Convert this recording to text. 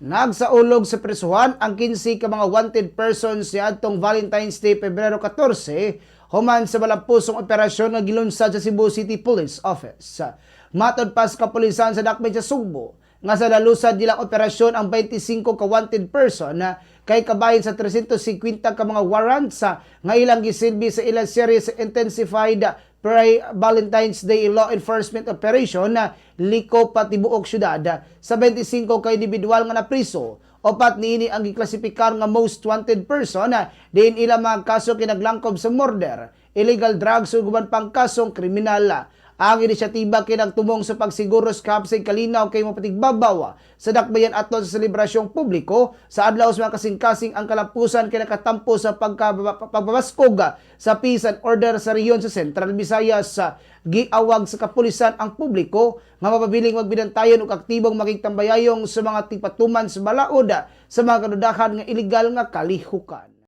Nagsaulog sa presuhan ang 15 ka mga wanted persons niadtong Valentine's Day, Pebrero 14, human sa malampusong operasyon nga gilunsad sa Cebu City Police Office. Matod pa sa kapulisan sa dakbayan sa Sugbo, nga sa nalusad nilang operasyon, ang 25 ka wanted person na kay kabahin sa 350 ka mga warrants nga ilang gisilbi sa ilang series sa intensified pre-Valentine's Day law enforcement operation na liko patibuok syudad. Sa 25 ka individual nga napriso, 4 niini ang giklasipikar nga most wanted person na diin ilang mga kaso kinaglangkob sa murder, illegal drugs ug uban pang kasong kriminal. Ang inisyatiba kinagtumong sa pagsiguro sa kapsay kalinaw kay mapatigbabaw sa dakbayan ato sa selebrasyong publiko sa adlaw sa mga kasing-kasing. Ang kalampusan kay nakatampo sa pagbabaskog sa peace and order sa rehiyon sa Central Visayas. Giawag sa kapulisan ang publiko nga mapabiling magbinantayon ug aktibong makigtambayayong sa mga tigpatuman sa balaod sa mga kadudahan nga illegal nga kalihukan.